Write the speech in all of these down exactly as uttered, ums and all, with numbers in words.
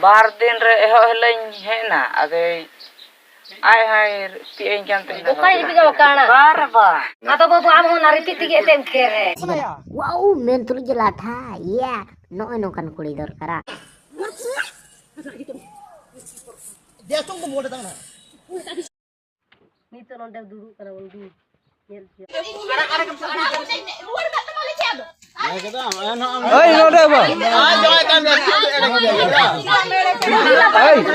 ᱵᱟᱨ ᱫᱤᱱ ᱨᱮ ᱮᱦᱚᱵ ᱦᱤᱞᱳᱜ ᱤᱧ ᱦᱮᱡ ᱮᱱᱟ, ᱟᱫᱚᱭ ᱟᱡ ᱦᱚᱸᱭ ᱨᱤᱯᱤᱫ ᱟᱹᱧ ᱠᱟᱱ ᱛᱟᱦᱮᱸᱱᱟ᱾ ᱚᱠᱟᱭ ᱨᱤᱯᱤᱫ ᱠᱟᱱᱟ? ᱵᱟᱨ ᱵᱟᱨ᱾ ᱟᱫᱚ ᱵᱟᱹᱵᱩ, ᱟᱢ ᱦᱚᱸ ᱚᱱᱟ ᱨᱤᱯᱤᱫ ᱛᱮᱜᱮ ᱮᱱᱛᱮᱫ ᱮᱢ ᱠᱷᱮᱨ ᱨᱮ᱾ ᱣᱟᱣ, ᱢᱮᱱ ᱛᱩᱞᱩᱡ ᱜᱮ ᱞᱟᱴᱷᱟ, ᱤᱭᱟ, ᱱᱚᱜᱼᱚᱭ ᱱᱚᱝᱠᱟᱱ ᱠᱩᱲᱤ ᱫᱚᱨᱠᱟᱨᱟ᱾ ᱱᱤᱛᱚᱜ ᱱᱚᱰᱮ ᱫᱩᱲᱩᱵ ᱠᱟᱱᱟ ᱵᱚᱱ, ᱫᱩᱲᱩᱵ᱾ ᱧᱮᱞ ᱯᱮ᱾ ᱦᱳᱭ, ᱱᱚᱰᱮ ᱵᱚᱱ᱾ ᱦᱳᱭ᱾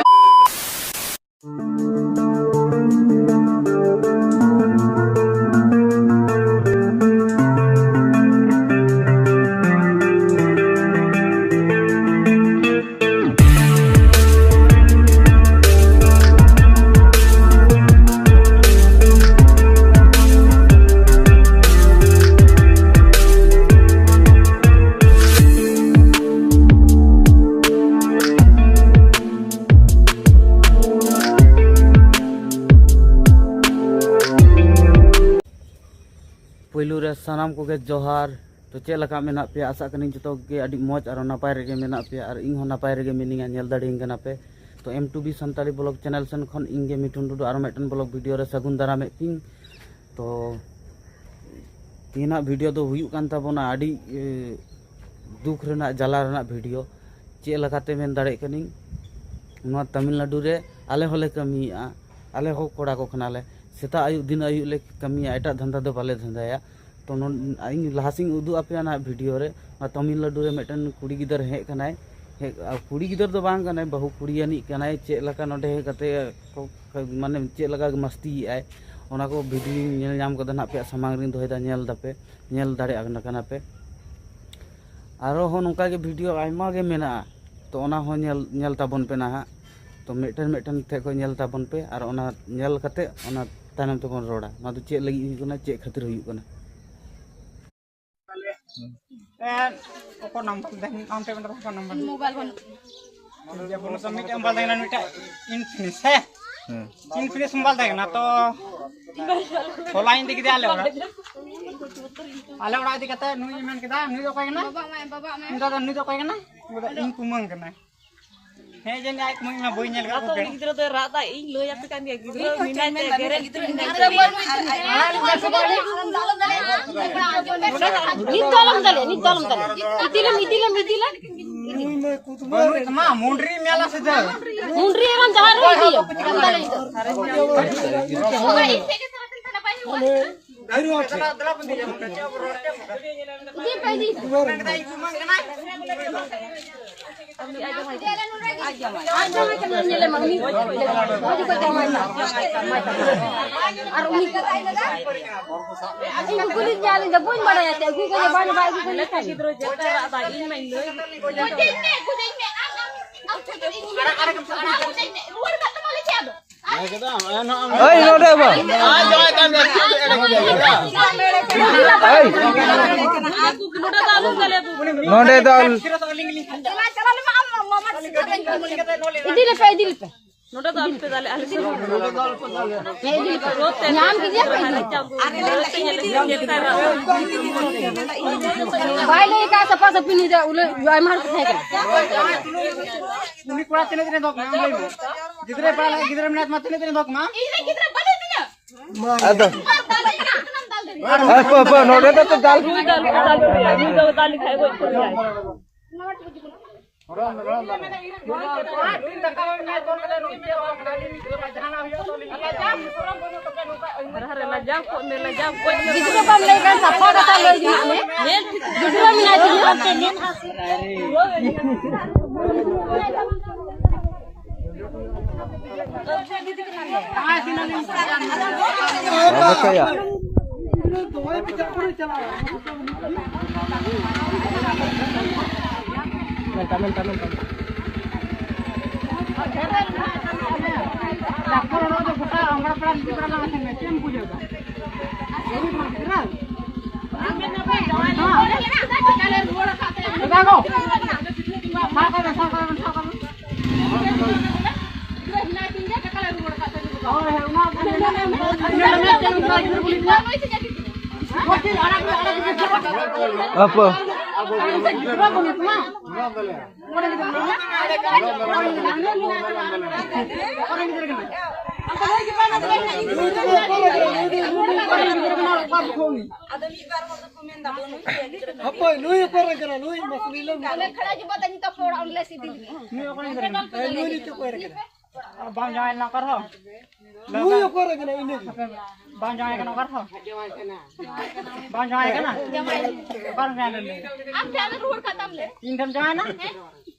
ᱯᱩᱭᱞᱩ ᱨᱮ ᱥᱟᱱᱟᱢ ᱠᱚᱜᱮ ᱡᱚᱦᱟᱨ᱾ ᱛᱚ, ᱪᱮᱫ ᱞᱮᱠᱟ ᱢᱮᱱᱟᱜ ᱯᱮᱭᱟ? ᱟᱥᱟᱜ ᱠᱟᱹᱱᱟᱹᱧ ᱡᱚᱛᱚ ᱜᱮ ᱟᱹᱰᱤ ᱢᱚᱡᱽ ᱟᱨ ᱱᱟᱯᱟᱭ ᱨᱮᱜᱮ ᱢᱮᱱᱟᱜ ᱯᱮᱭᱟ, ᱟᱨ ᱤᱧ ᱦᱚᱸ ᱱᱟᱯᱟᱭ ᱨᱮᱜᱮ ᱢᱤᱱᱟᱹᱧᱟ᱾ ᱧᱮᱞ ᱫᱟᱲᱮᱭᱟᱹᱧ ᱠᱟᱱᱟ ᱯᱮ᱾ ᱛᱚ, M two B Santali vlog channel ᱥᱮᱱ ᱠᱷᱚᱱ ᱤᱧ ᱜᱮ ᱢᱤᱴᱷᱩᱱ ᱴᱩᱰᱩ ᱟᱨᱚ ᱢᱤᱫᱴᱮᱱ vlog video ᱨᱮ ᱥᱟᱹᱜᱩᱱ ᱫᱟᱨᱟᱢᱮᱫ ᱯᱮᱭᱟᱹᱧ᱾ ᱛᱚ, ᱛᱮᱦᱮᱧᱟᱜ video ᱫᱚ ᱦᱩᱭᱩᱜ ᱠᱟᱱ ᱛᱟᱵᱚᱱᱟ ᱟᱹᱰᱤ, ᱮ, ᱫᱩᱠ ᱨᱮᱱᱟᱜ, ᱡᱟᱞᱟ ᱨᱮᱱᱟᱜ video᱾ ᱪᱮᱫ ᱞᱮᱠᱟᱛᱮ ᱢᱮᱱ ᱫᱟᱲᱮᱭᱟᱜ ᱠᱟᱹᱱᱟᱹᱧ, ᱱᱚᱣᱟ ᱛᱟᱢᱤᱞᱱᱟᱰᱩ ᱨᱮ ᱟᱞᱮ ᱦᱚᱸᱞᱮ ᱠᱟᱹᱢᱤᱭᱮᱫᱼᱟ, ᱟᱞᱮ ᱦᱚᱸ ᱠᱚᱲᱟ ᱠᱚ ᱠᱟᱱᱟᱞᱮ᱾ ᱥᱮᱛᱟᱜ ᱟᱹᱭᱩᱵ, ᱫᱤᱱ ᱟᱹᱭᱩᱵ ᱞᱮ ᱠᱟᱹᱢᱤᱭᱟ, ᱮᱴᱟᱜ ᱫᱷᱟᱱᱫᱟ ᱫᱚ ᱵᱟᱞᱮ ᱫᱷᱟᱱᱫᱟᱭᱟ᱾ ᱛᱚ, ᱱᱚ-, ᱤᱧ ᱞᱟᱦᱟ ᱥᱮᱫ ᱤᱧ ᱩᱫᱩᱜ ᱟᱯᱮᱭᱟ ᱱᱟᱦᱟᱜ video ᱨᱮ᱾ ᱱᱚᱣᱟ ᱛᱟᱢᱤᱞᱱᱟᱰᱩ ᱨᱮ ᱢᱤᱫᱴᱮᱱ ᱠᱩᱲᱤ ᱜᱤᱫᱟᱹᱨ ᱦᱮᱡ ᱠᱟᱱᱟᱭ, ᱦᱮᱡ, ᱟᱨ ᱠᱩᱲᱤ ᱜᱤᱫᱟᱹᱨ ᱫᱚ ᱵᱟᱝ ᱠᱟᱱᱟᱭ, ᱵᱟᱹᱦᱩ ᱠᱩᱲᱤᱭᱟᱱᱤᱡ ᱠᱟᱱᱟᱭ᱾ ᱪᱮᱫ ᱞᱮᱠᱟ ᱱᱚᱰᱮ ᱦᱮᱡ ᱠᱟᱛᱮ ᱠᱚ, ᱢᱟᱱᱮ, ᱪᱮᱫ ᱞᱮᱠᱟ ᱢᱟᱥᱛᱤᱭᱮᱫᱼᱟᱭ, ᱚᱱᱟ ᱠᱚ video ᱧᱮᱞ ᱧᱟᱢ ᱠᱟᱛᱮ ᱱᱟᱦᱟᱜ ᱟᱯᱮᱭᱟᱜ ᱥᱟᱢᱟᱝ ᱨᱤᱧ ᱫᱚᱦᱚᱭᱮᱫᱟ, ᱧᱮᱞ ᱫᱟᱯᱮ, ᱧᱮᱞ ᱫᱟᱲᱮᱭᱟᱜ ᱠᱟᱱᱟ ᱯᱮ᱾ ᱟᱨᱚ ᱦᱚᱸ ᱱᱚᱝᱠᱟ ᱜᱮ video ᱟᱭᱢᱟ ᱜᱮ ᱢᱮᱱᱟᱜᱼᱟ, ᱛᱚ, ᱚᱱᱟ ᱦᱚᱸ ᱧᱮᱞ, ᱧᱮᱞ ᱛᱟᱵᱚᱱ ᱯᱮ ᱱᱟᱦᱟᱜ᱾ ᱛᱚ, ᱢᱤᱫᱴᱮᱱ ᱢᱤᱫᱴᱮᱱ ᱴᱷᱮᱡ ᱠᱷᱚᱱ ᱧᱮᱞ ᱛᱟᱵᱚᱱ ᱯᱮ, ᱟᱨ ᱚᱱᱟ ᱧᱮᱞ ᱠᱟᱛᱮ ᱚᱱᱟ ᱛᱟᱭᱱᱚᱢ ᱛᱮᱵᱚᱱ ᱨᱚᱲᱟ, ᱱᱚᱣᱟ ᱫᱚ ᱪᱮᱫ ᱞᱟᱹᱜᱤᱫ ᱦᱩᱭᱩᱜ ᱠᱟᱱᱟ, ᱪᱮᱫ ᱠᱷᱟᱹᱛᱤᱨ ᱦᱩᱭᱩᱜ ᱠᱟᱱᱟ᱾ ᱮ, ᱚᱠᱚᱭ ᱱᱟᱢᱵᱟᱨ ᱫᱮᱱ, ᱟᱢ ᱴᱷᱮᱱ ᱢᱮᱱᱟᱜ ᱛᱟᱢᱟ ᱱᱟᱢᱵᱟᱨ? ᱢᱳᱵᱟᱭᱤᱞ ᱵᱟᱹᱱᱩᱜ ᱛᱤᱧᱟ᱾ ᱢᱤᱫᱴᱮᱡ ᱢᱳᱵᱟᱭᱤᱞ ᱛᱟᱦᱮᱸ ᱠᱟᱱᱟ, ᱢᱤᱫᱴᱮᱡ ᱤᱱᱯᱷᱤᱱᱤᱠᱥ, ᱦᱮᱸ? ᱦᱮᱸ᱾ ᱤᱱᱯᱷᱤᱱᱤᱠᱥ ᱢᱳᱵᱟᱭᱤᱞ ᱛᱟᱦᱮᱸ ᱠᱟᱱᱟ, ᱛᱚ ᱦᱚᱞᱟᱧ ᱤᱫᱤ ᱠᱮᱫᱟ ᱟᱞᱮ ᱚᱲᱟᱜ᱾ ᱟᱞᱮ ᱚᱲᱟᱜ ᱤᱫᱤ ᱠᱟᱛᱮ ᱱᱩᱭ ᱢᱮᱱ ᱠᱮᱫᱟ, "ᱱᱩᱭ ᱫᱚ ᱚᱠᱚᱭ ᱠᱟᱱᱟ?" ᱵᱟᱵᱟ ᱢᱮ, ᱵᱟᱵᱟ ᱢᱮ᱾ ᱢᱮᱛᱟ ᱫᱟ, "ᱱᱩᱭ ᱫᱚ ᱚᱠᱚᱭ ᱠᱟᱱᱟ?" ᱢᱮᱱᱫᱟ, "ᱤᱧ ᱠᱩᱢᱟᱹᱝ ᱠᱟᱱᱟᱭ᱾" ᱦᱮᱸ, ᱡᱟᱹᱱᱤᱡ ᱟᱡ ᱠᱩᱢᱟᱹᱝ ᱢᱟ ᱵᱟᱹᱧ ᱧᱮᱞ ᱠᱟᱫ ᱠᱚ ᱩᱱᱤ ᱜᱤᱫᱽᱨᱟᱹ ᱫᱚᱭ ᱨᱟᱜ ᱫᱟ, ᱤᱧ ᱞᱟᱹᱭ ᱟᱯᱮ ᱠᱟᱱ ᱜᱮᱭᱟ, ᱜᱤᱫᱽᱨᱟᱹ ᱢᱮᱱᱟᱭ ᱛᱮ ᱜᱮᱨᱮ ᱜᱤᱫᱽᱨᱟᱹ ᱢᱮᱱᱟᱭ ᱛᱮ᱾ ᱱᱤᱛ ᱫᱚ ᱟᱞᱚᱢ ᱫᱟᱞᱮᱭᱟ, ᱱᱤᱛ ᱫᱚ ᱟᱞᱚᱢ ᱫᱟᱞᱮᱭᱟ᱾ ᱤᱫᱤᱞᱮᱢ, ᱤᱫᱤᱞᱮᱢ, ᱤᱫᱤᱞᱮᱢ᱾ ᱢᱟ, ᱢᱩᱱᱰᱨᱤ ᱢᱮᱞᱟ ᱥᱮ ᱪᱮᱫ? ᱢᱩᱱᱰᱨᱤ ᱮᱢᱟᱱ ᱡᱟᱦᱟᱸ ᱨᱮ ᱤᱫᱤᱭᱮᱢ, ᱟᱞᱚᱢ ᱫᱟᱞᱮᱭᱟ ᱱᱤᱛ ᱫᱚ᱾ ᱤᱫᱤ ᱯᱮ, ᱤᱫᱤ ᱯᱮ᱾ ᱟᱨ ᱩᱱᱤ ᱤᱧ ᱠᱩᱞᱤ ᱠᱮᱫᱮᱭᱟ, ᱟᱹᱞᱤᱧ ᱫᱚ ᱵᱟᱹᱧ ᱵᱟᱲᱟᱭᱟ ᱪᱮᱫ ᱟᱹᱜᱩ ᱠᱟᱫᱟ, ᱵᱟᱝ ᱵᱟᱭ ᱟᱹᱜᱩ ᱠᱟᱫᱟ᱾ ᱜᱤᱫᱽᱨᱟᱹ ᱡᱮᱛᱮ ᱨᱟᱜ ᱫᱟ, ᱤᱧ ᱢᱟᱧ ᱞᱟᱹᱭ᱾ ᱦᱳᱭ, ᱱᱚᱰᱮ ᱵᱟᱝ᱾ ᱦᱳᱭ᱾ ᱱᱚᱰᱮ ᱫᱚ ᱟᱞ- ᱤᱫᱤ ᱞᱮᱯᱮ, ᱤᱫᱤ ᱞᱮᱯᱮ᱾ ᱱᱚᱰᱮ ᱫᱚ ᱟᱞᱚᱯᱮ ᱫᱟᱞᱮ, ᱟᱞᱮ ᱥᱮᱫ ᱦᱮᱸ, ᱤᱫᱤ ᱞᱮᱯᱮ᱾ ᱧᱟᱢ ᱠᱮᱫᱮᱭᱟ ᱯᱮ, ᱤᱫᱤ ᱞᱮᱯᱮ᱾ ᱵᱟᱭ ᱞᱟᱹᱭ ᱠᱟᱜᱼᱟ ᱥᱟᱯᱷᱟ ᱥᱟᱹᱯᱷᱤ, ᱱᱩᱭ ᱫᱚ ᱩᱱᱟᱹᱜ ᱟᱭᱢᱟ ᱦᱚᱲ ᱠᱚ ᱛᱟᱦᱮᱸ ᱠᱟᱱᱟ᱾ ᱩᱱᱤ ᱠᱚᱲᱟ ᱛᱤᱱᱟᱹᱜ ᱫᱤᱱᱮ ᱫᱚᱦᱚ ᱠᱟᱜᱼᱟ, ᱟᱢ ᱞᱟᱹᱭ ᱢᱮ᱾ ᱜᱤᱫᱽᱨᱟᱹ ᱵᱟᱭ ᱞᱟᱹᱭ, ᱜᱤᱫᱽᱨᱟᱹ ᱢᱮᱱᱟᱭ ᱛᱟᱢᱟ, ᱛᱤᱱᱟᱹᱜ ᱫᱤᱱᱮ ᱫᱚᱦᱚ ᱠᱟᱜᱼᱟ? ᱤᱧ ᱨᱮᱱ ᱜᱤᱫᱽᱨᱟᱹ ᱵᱟᱹᱱᱩᱭ ᱛᱤᱧᱟ᱾ ᱟᱫᱚ ᱵᱟᱢ ᱫᱟᱞ ᱫᱟᱲᱮᱭᱟᱜᱼᱟ, ᱟᱢ ᱫᱟᱞ ᱫᱟᱲᱮᱭᱟᱜᱼᱟ᱾ ᱦᱟᱯᱳ, ᱦᱟᱯᱳ, ᱱᱚᱰᱮ ᱫᱚ ᱛᱚ ᱫᱟᱞ ᱱᱩᱭ ᱫᱚ ᱟᱞᱚ ᱫᱟᱞ ᱞᱮᱠᱷᱟᱡ ᱜᱚᱡ ᱩᱛᱟᱹᱨ ᱜᱮᱭᱟᱭ᱾ ᱞᱟᱡᱟᱣ ᱠᱚᱜ ᱢᱮ, ᱞᱟᱡᱟᱣ ᱠᱚᱜ ᱢᱮ᱾ ᱜᱤᱫᱽᱨᱟᱹ ᱵᱟᱢ ᱞᱟᱹᱭ ᱠᱷᱟᱱ ᱥᱟᱯᱷᱟ ᱠᱟᱛᱷᱟ ᱞᱟᱹᱭ ᱡᱚᱱᱟᱜ ᱢᱮ᱾ ᱜᱤᱫᱽᱨᱟᱹ ᱢᱮᱱᱟᱭ ᱛᱤᱧᱟ᱾ ᱵᱟᱝ ᱫᱚ ᱪᱟᱭᱟ᱾ ᱢᱮᱱᱛᱟ, ᱢᱮᱱᱛᱟ, ᱢᱮᱱᱛᱟ᱾ ᱰᱟᱠᱛᱚᱨ ᱚᱲᱟᱜ ᱫᱚ ᱜᱚᱴᱟ ᱟᱢᱲᱟ ᱯᱟᱲᱟ ᱨᱤᱫᱤ ᱯᱟᱲᱟ ᱞᱟᱝ ᱟᱥᱮᱱ ᱢᱮ, ᱪᱮᱫ ᱮᱢ ᱵᱩᱡᱷᱟᱹᱣ ᱫᱟ? ᱜᱚᱨᱤᱵ ᱦᱚᱲ ᱜᱤᱫᱽᱨᱟᱹ᱾ ᱫᱟᱫᱟ ᱜᱚ᱾ ᱥᱟᱵ ᱠᱟᱜ ᱢᱮ, ᱥᱟᱵ ᱠᱟᱜ ᱢᱮ, ᱥᱟᱵ ᱠᱟᱜ ᱢᱮ᱾ ᱦᱳᱭ, ᱦᱳᱭ, ᱚᱱᱟ ᱟᱯᱚ᱾ ᱟᱫᱚ ᱢᱤᱫ ᱵᱟᱨ ᱦᱚᱲ ᱫᱚᱠᱚ ᱢᱮᱱᱫᱟ, ᱵᱚᱞᱮ ᱱᱩᱭ ᱪᱮᱫ ᱞᱮᱠᱟ ᱠᱟᱱᱟ? ᱦᱟᱯᱳᱭ, ᱱᱩᱭ ᱚᱠᱚᱭ ᱨᱮᱱ ᱠᱟᱱᱟ? ᱱᱩᱭ ᱢᱟᱥᱮ ᱞᱟᱹᱭ ᱞᱮᱢ᱾ ᱚᱱᱮ ᱠᱷᱟᱲᱟ ᱡᱩᱵᱟ ᱛᱟᱹᱧ ᱛᱟᱯᱚᱨ ᱚᱲᱟᱜ ᱚᱱᱞᱮ ᱥᱤᱫᱤ ᱞᱤᱧᱟ᱾ ᱱᱩᱭ ᱚᱠᱚᱭ ᱨᱮᱱ ᱠᱟᱱᱟ? ᱦᱮᱸ, ᱱᱩᱭ ᱱᱤᱛᱚᱜ ᱚᱠᱚᱭ ᱨᱮᱱ ᱠᱟᱱᱟ? ᱵᱟᱢ ᱡᱟᱶᱟᱭ ᱞᱮᱱᱟ ᱚᱠᱟ ᱨᱮᱦᱚᱸ? ᱱᱩᱭ ᱚᱠᱚᱭ ᱨᱮᱱ ᱠᱟᱱᱟ? ᱤᱱᱟᱹ ᱜᱮ᱾ ᱵᱟᱢ ᱡᱟᱶᱟᱭ ᱠᱟᱱᱟ ᱚᱠᱟ ᱨᱮᱦᱚᱸ? ᱵᱟᱢ ᱡᱟᱶᱟᱭ ᱠᱟᱱᱟ? ᱚᱠᱟ ᱨᱮᱢ ᱡᱟᱶᱟᱭ ᱞᱮᱱᱟ? ᱟᱢ ᱴᱷᱮᱱ ᱨᱩᱣᱟᱹᱲ ᱠᱟᱛᱟᱢ ᱞᱮ᱾ ᱤᱧ ᱴᱷᱮᱱ ᱡᱟᱶᱟᱭ ᱮᱱᱟ?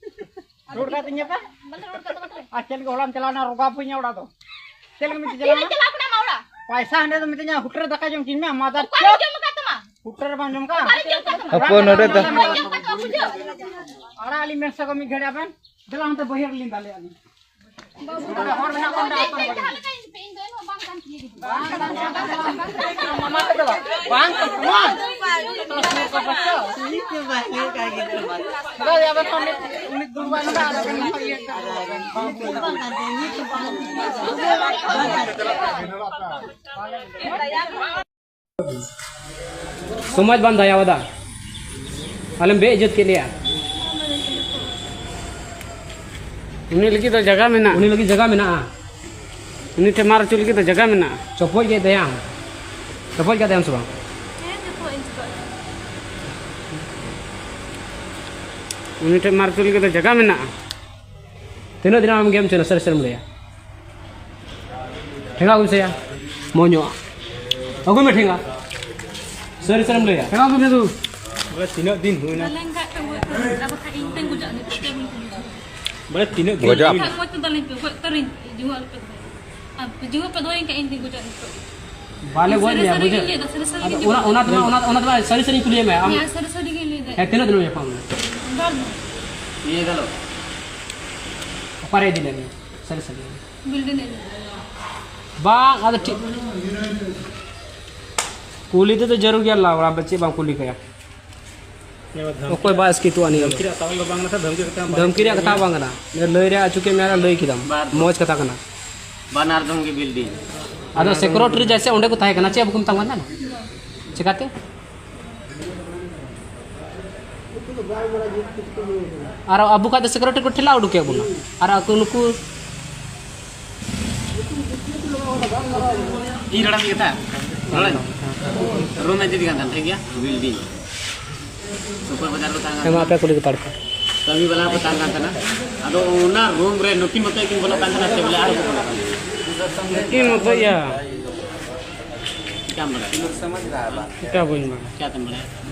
ᱨᱩᱣᱟᱹᱲ ᱠᱟᱛᱮ ᱧᱮᱯᱮᱞ? ᱵᱟᱞᱮ ᱨᱩᱣᱟᱹᱲ ᱠᱟᱛᱟᱢᱟ ᱛᱚᱵᱮ᱾ ᱟᱨ ᱪᱮᱫ ᱞᱮᱠᱟ ᱦᱚᱞᱟᱢ ᱪᱟᱞᱟᱣ ᱮᱱᱟ, ᱨᱚᱜᱟ ᱯᱩᱭ ᱚᱲᱟᱜ ᱫᱚ? ᱪᱮᱫ ᱞᱮᱠᱟ ᱢᱤᱫ ᱪᱮᱫ ᱪᱟᱞᱟᱣ ᱞᱮ ᱮᱱᱟ? ᱪᱟᱞᱟᱣ ᱠᱟᱱᱟ ᱟᱢᱟᱜ ᱚᱲᱟᱜ? ᱯᱟᱭᱥᱟ ᱦᱟᱸᱰᱮ ᱫᱚ ᱢᱤᱛᱟᱹᱧᱟ, ᱦᱳᱴᱮᱞ ᱨᱮ ᱫᱟᱠᱟ ᱡᱚᱢ ᱦᱚᱪᱚᱧ ᱢᱮ, ᱢᱟᱫᱟᱨ ᱚᱠᱟᱨᱮ ᱪᱚᱫ᱾ ᱡᱚᱢ ᱟᱠᱟᱫ ᱛᱟᱢᱟ? ᱦᱳᱴᱮᱞ ᱨᱮ ᱵᱟᱝ ᱡᱚᱢ ᱠᱟᱜ? ᱚᱠᱟᱨᱮ ᱡᱚᱢ ᱟᱠᱟᱫ ᱛᱟᱢᱟ? ᱦᱟᱯᱳᱭ ᱱᱚᱰᱮ ᱫᱚ᱾ ᱚᱠᱟᱨᱮ ᱡᱚᱢ ᱟᱠᱟᱫ ᱛᱟᱢᱟ ᱵᱩᱡᱷᱟᱹᱣ? ᱟᱲᱟᱜ ᱟᱹᱞᱤᱧ ᱢᱮ ᱥᱮ ᱠᱚ ᱢᱤᱫ ᱜᱷᱟᱹᱲᱤᱡ ᱟᱵᱮᱱ᱾ ᱫᱮᱞᱟ ᱚᱱᱛᱮ ᱵᱟᱹᱭᱦᱟᱹᱲ ᱨᱮᱞᱤᱧ ᱫᱟᱞᱮ ᱟᱹᱞᱤᱧ᱾ ᱵᱟᱹᱵᱩ ᱫᱚ ᱦᱚᱲ ᱢᱮᱱᱟᱜ ᱠᱚᱣᱟ, ᱚᱸᱰᱮ ᱟᱛᱳ ᱨᱮ᱾ ᱡᱟᱦᱟᱸ ᱞᱮᱠᱟ ᱤᱧ ᱯᱮ ᱤᱧ ᱫᱚ ᱮᱱᱦᱚᱸ ᱵᱟᱝ ᱠᱟᱱ ᱛᱤᱧᱟᱹ ᱜᱤᱫᱽᱨᱟᱹ᱾ ᱵᱟᱝ ᱠᱟᱱ ᱛᱟᱢᱟ᱾ ᱪᱮᱫᱟᱜ ᱟᱵᱮᱱ ᱦᱚᱸ ᱢᱤᱫ, ᱢᱤᱫ ᱫᱩᱲᱩᱵ ᱟᱭ ᱱᱚᱰᱮ ᱟᱨ ᱟᱵᱮᱱ ᱦᱚᱸ ᱤᱭᱟᱹ ᱠᱟᱜ ᱵᱮᱱ᱾ ᱥᱚᱢᱟᱡᱽ ᱵᱟᱢ ᱫᱟᱭᱟᱣᱟᱫᱟ, ᱟᱞᱮᱢ ᱵᱮ ᱤᱡᱽᱡᱚᱛ ᱠᱮᱫ ᱞᱮᱭᱟ᱾ ᱩᱱᱤ ᱞᱟᱹᱜᱤᱫ ᱫᱚ ᱡᱟᱭᱜᱟ ᱢᱮᱱᱟᱜᱼᱟ᱾ ᱩᱱᱤ ᱞᱟᱹᱜᱤᱫ ᱡᱟᱭᱜᱟ ᱢᱮᱱᱟᱜᱼᱟ᱾ ᱩᱱᱤ ᱴᱷᱮᱱ ᱢᱟᱨ ᱦᱚᱪᱚ ᱞᱟᱹᱜᱤᱫ ᱫᱚ ᱡᱟᱭᱜᱟ ᱢᱮᱱᱟᱜᱼᱟ᱾ ᱪᱚᱯᱚᱡ ᱜᱮ ᱫᱟᱭᱟᱢ, ᱪᱚᱯᱚᱡ ᱜᱮ ᱫᱟᱭᱟᱢ ᱥᱮ ᱵᱟᱝ? ᱦᱮᱸ, ᱪᱚᱯᱚᱡ ᱤᱧ ᱪᱚᱯᱚᱡ᱾ ᱩᱱᱤ ᱴᱷᱮᱱ ᱢᱟᱨ ᱦᱚᱪᱚ ᱞᱟᱹᱜᱤᱫ ᱫᱚ ᱡᱟᱭᱜᱟ ᱢᱮᱱᱟᱜᱼᱟ᱾ ᱛᱤᱱᱟᱹᱜ ᱫᱤᱱ ᱟᱢ ᱜᱮᱢ ᱪᱮᱱᱟ, ᱥᱟᱹᱨᱤ ᱥᱟᱹᱨᱤᱢ ᱞᱟᱹᱭᱟ? ᱴᱷᱮᱸᱜᱟ ᱟᱹᱜᱩᱭ ᱢᱮᱥᱮᱭᱟ, ᱢᱚᱡᱽ ᱧᱚᱜ ᱟᱹᱜᱩᱭ ᱢᱮ ᱴᱷᱮᱸᱜᱟ᱾ ᱥᱟᱹᱨᱤ ᱥᱟᱹᱨᱤᱢ ᱞᱟᱹᱭᱟ? ᱴᱷᱮᱸᱜᱟ ᱟᱹᱜᱩᱭ ᱢᱮ ᱫᱩ᱾ ᱵᱚᱞᱮ ᱛᱤᱱᱟᱹᱜ ᱫᱤᱱ ᱦᱩᱭᱱᱟ? ᱵᱟᱞᱮ ᱮᱱᱠᱷᱟᱡ ᱯᱮ ᱜᱚᱡ ᱩᱛᱟᱹᱨ, ᱟᱨ ᱵᱟᱠᱷᱟᱡ ᱤᱧ ᱛᱮᱧ ᱜᱚᱡᱚᱜᱼᱟ, ᱱᱤᱛᱚᱜ ᱛᱮ ᱵᱟᱹᱧ ᱜᱚᱡᱚᱜᱼᱟ᱾ ᱵᱚᱞᱮ ᱛᱤᱱᱟᱹᱜ ᱫᱤᱱ ᱜᱚᱡᱚᱜ ᱦᱩᱭᱱᱟ? ᱟᱯᱮ? ᱜᱚᱡ ᱩᱛᱟᱹᱨ ᱟᱹᱞᱤᱧ ᱯᱮ, ᱜᱚᱡ ᱩᱛᱟᱹᱨ ᱟᱹᱧ, ᱡᱤᱣᱮᱫ ᱟᱞᱚᱯᱮ ᱫᱚᱦᱚᱭᱟ᱾ ᱟᱨ ᱡᱤᱣᱮᱫ ᱯᱮ ᱫᱚᱦᱚᱭ ᱠᱷᱟᱡ ᱤᱧ ᱛᱮᱧ ᱜᱚᱡᱚᱜᱼᱟ ᱱᱤᱛᱚᱜ᱾ ᱵᱟᱞᱮ ᱜᱚᱡ ᱥᱟᱹᱨᱤ ᱢᱮᱭᱟ, ᱥᱟᱹᱨᱤ ᱵᱩᱡᱷᱟᱹᱣ? ᱜᱤᱧ ᱞᱟᱹᱭᱫᱟ, ᱥᱟᱹᱨᱤ ᱥᱟᱹᱨᱤ ᱟᱫᱚ ᱜᱤᱧ ᱚᱱᱟ, ᱞᱟᱹᱭᱫᱟ᱾ ᱚᱱᱟ ᱫᱚ ᱵᱟᱝ, ᱚᱱᱟ ᱫᱚ ᱵᱟᱝ, ᱥᱟᱹᱨᱤ ᱥᱟᱹᱨᱤᱧ ᱠᱩᱞᱤᱭᱮᱫ ᱢᱮᱭᱟ ᱟᱢ᱾ ᱦᱮᱸ, ᱥᱟᱹᱨᱤ ᱥᱟᱹᱨᱤ ᱜᱤᱧ ᱞᱟᱹᱭᱫᱟ᱾ ᱦᱮᱸ, ᱛᱤᱱᱟᱹᱜ ᱫᱤᱱ ᱮᱢ ᱧᱟᱯᱟᱢ ᱞᱮᱱᱟ? ᱵᱟᱨ ᱫᱤᱱ᱾ ᱤᱭᱟᱹ ᱜᱮᱞᱚ᱾ ᱚᱠᱟᱨᱮ ᱤᱫᱤ ᱞᱮᱫ ᱢᱮᱭᱟ? ᱥᱟᱹᱨᱤ ᱥᱟᱹᱨᱤ᱾ ᱵᱤᱞᱰᱤᱝ ᱨᱮ᱾ ᱵᱟᱝ, ᱟᱫᱚ ᱴᱷᱤᱠ᱾ ᱠᱩᱞᱤ ᱛᱮᱫᱚ ᱡᱟᱹᱨᱩᱲ ᱜᱮᱭᱟ, ᱞᱟᱣᱲᱟ ᱪᱮᱫ ᱵᱟᱢ ᱠᱩᱞᱤ ᱠᱟᱭᱟ? ᱚᱠᱚᱭ ᱵᱟᱭ ᱟᱥᱠᱮᱛᱚᱜᱼᱟ ᱱᱤᱭᱟᱹ ᱫᱚ? ᱫᱷᱟᱢᱠᱤ ᱨᱮᱭᱟᱜ ᱠᱟᱛᱷᱟ ᱵᱟᱝ ᱠᱟᱱᱟ, ᱫᱷᱟᱢᱠᱤ ᱨᱮᱭᱟᱜ ᱠᱟᱛᱷᱟ ᱵᱟᱝ ᱠᱟᱱᱟ᱾ ᱞᱟᱹᱭ ᱨᱮᱭᱟᱜ ᱟᱹᱪᱩ ᱠᱮᱫ ᱢᱮᱭᱟ, ᱞᱟᱹᱭ ᱠᱮᱫᱟᱢ᱾ ᱵᱟᱨ ᱫᱚ᱾ ᱢᱚᱡᱽ ᱠᱟᱛᱷᱟ ᱠᱟᱱᱟ᱾ ᱵᱟᱱᱟᱨ ᱫᱷᱟᱢᱠᱤ ᱵᱤᱞᱰᱤᱝ᱾ ᱟᱫᱚ ᱥᱮᱠᱨᱮᱴᱟᱨᱤ ᱡᱮᱭᱥᱮ ᱚᱸᱰᱮ ᱠᱚ ᱛᱟᱦᱮᱸ ᱠᱟᱱᱟ, ᱪᱮᱫ ᱵᱟᱠᱚ ᱢᱮᱛᱟᱢ ᱠᱟᱱ ᱛᱟᱦᱮᱱᱟ? ᱪᱮᱠᱟᱛᱮ? ᱟᱨ ᱟᱵᱚ ᱠᱷᱟᱡ ᱫᱚ ᱥᱮᱠᱨᱮᱴᱟᱨᱤ ᱠᱚ ᱴᱷᱮᱞᱟᱣ ᱩᱰᱩᱠᱮᱫ ᱵᱚᱱᱟ᱾ ᱟᱨ ᱟᱠᱚ ᱱᱩᱠᱩ ᱤᱧ ᱨᱚᱲᱟ ᱢᱤᱫ ᱠᱟᱛᱷᱟ᱾ ᱨᱚᱲᱟᱹᱧ? ᱨᱩᱢ ᱮ ᱤᱫᱤ ᱠᱟᱱ ᱛᱟᱦᱮᱱ, ᱴᱷᱤᱠ ᱜᱮᱭᱟ? ᱵᱤᱞᱰᱤᱝ ᱥᱩᱯᱟᱨ ᱵᱟᱡᱟᱨ ᱠᱚ ᱛᱟᱦᱮᱸ ᱠᱟᱱ ᱦᱮᱸ, ᱢᱟ ᱛᱟᱦᱮᱱᱟ᱾ ᱟᱯᱮ ᱠᱩᱞᱤ ᱠᱚ ᱛᱟᱲ ᱯᱮ᱾ ᱠᱟᱹᱢᱤ ᱵᱟᱞᱟ ᱠᱚ ᱛᱟᱦᱮᱸ ᱠᱟᱱ ᱛᱟᱦᱮᱱᱟ᱾ ᱟᱫᱚ ᱚᱱᱟ ᱨᱩᱢ ᱨᱮ ᱱᱩᱠᱤᱱ ᱢᱚᱛᱚ ᱠᱤᱱ ᱵᱚᱞᱚᱜ ᱠᱟᱱ ᱛᱟᱦᱮᱱᱟ ᱥᱮ ᱵᱚᱞᱮ ᱟᱨ ᱠᱚ ᱵᱚᱞᱚᱜ ᱠᱟᱱ ᱛᱟᱦᱮᱱᱟ? ᱱᱩᱠᱤᱱ ᱢᱚᱛᱚ ᱭᱟ᱾ ᱪᱤᱠᱟᱢ ᱵᱟᱲᱟᱭᱟ? ᱪᱤᱠᱟ ᱵᱟᱹᱧ ᱵᱟᱲᱟᱭᱟ᱾ ᱪᱤᱠᱟᱛᱮᱢ ᱵᱟᱲᱟᱭᱟ?